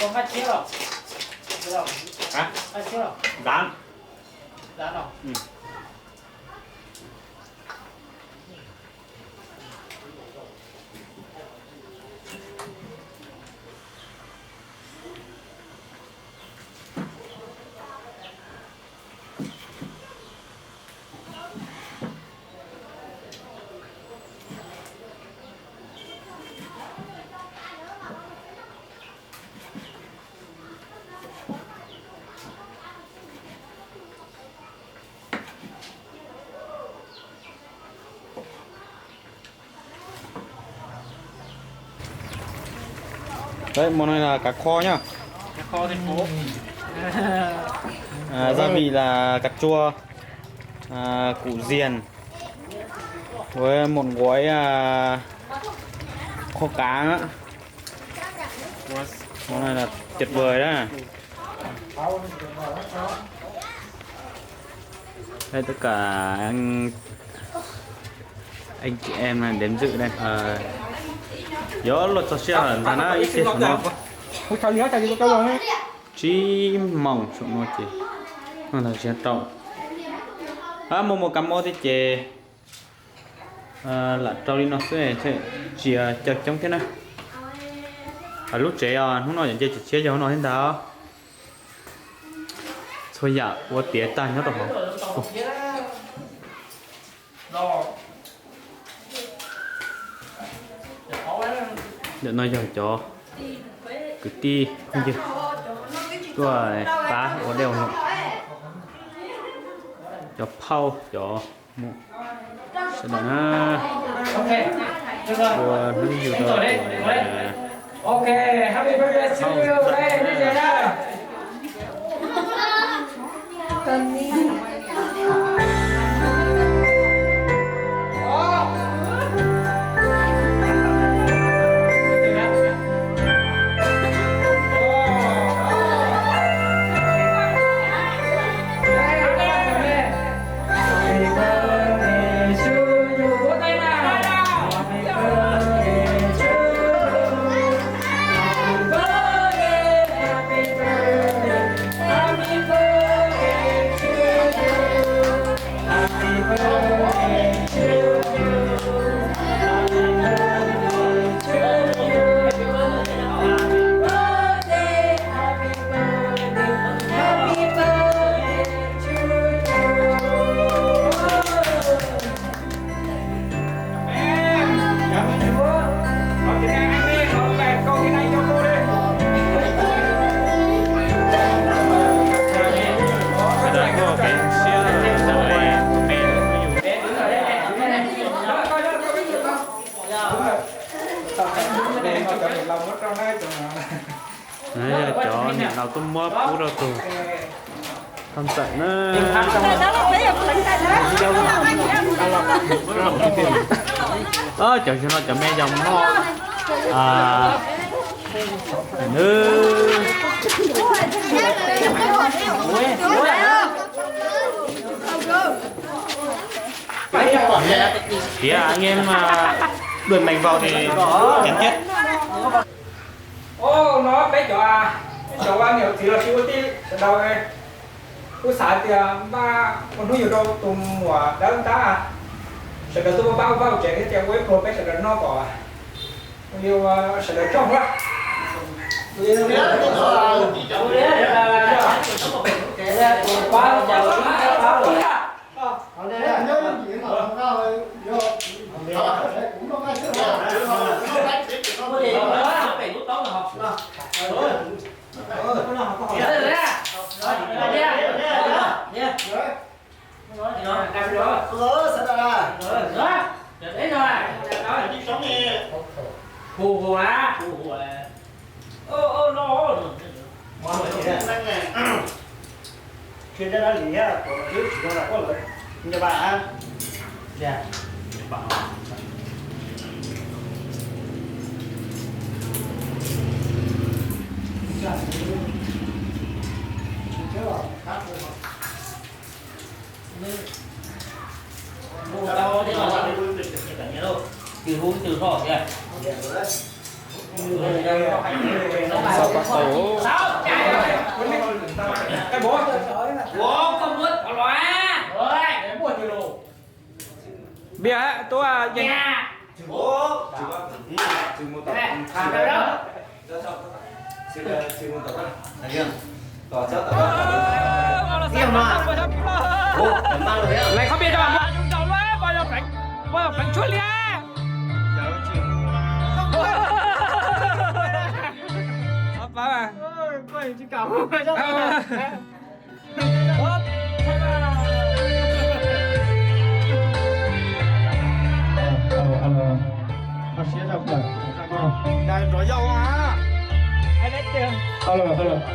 Con cắt chiếc rồi. Hả? Cắt chiếc rồi. Dán. Dán rồi. Ừ. Đấy, món này là cá kho nhá. Cá kho thành phố. À, gia vị là cà chua, à, củ riềng với một gói, à, kho cá nữa. Món này là tuyệt vời đó. Đây, tất cả anh, anh chị em đếm dự đây. Ờ, yuav luag txog siab lawm ntag na, ib txhia saum no. Tsib moos saum no ces no ntag tsis rau. Muaj muaj kab mob thiab ces lam rau li no xwb, tsis caw coob thiab na. Lub tsev os, hnub no yog nce tsis tshiab yog hnub no thiab ntag. Txhua yam ua tiav tag nyob rau hauv. Ntawm no yog cov kwv tij phooj ywg tuaj pab ua dej ua haus, cov phauj, cov muam sawv daws na, ua hnub yug rau tus phauj. Yog cov niam laus tuaj muab pub rau tus thoj ntxawm na. Cov zaum no cov me yog noj. Tiav, anh em đuổi mình vào thì chém chết. Ov, no peb cov, peb cov ua niam txiv los sis ua tij sawv daws, kuv xav tias npaj ua hnub yug rau tus muam dawb ntab, sawv daws tuaj pab ua vaj ua tsev thiab tias ua ib pluag peb sawv daws noj kom sawv daws tsaug na. Npias tub yeej. Lais qhov npias rau, poj yog pleev tshuaj liab. Alo, alo.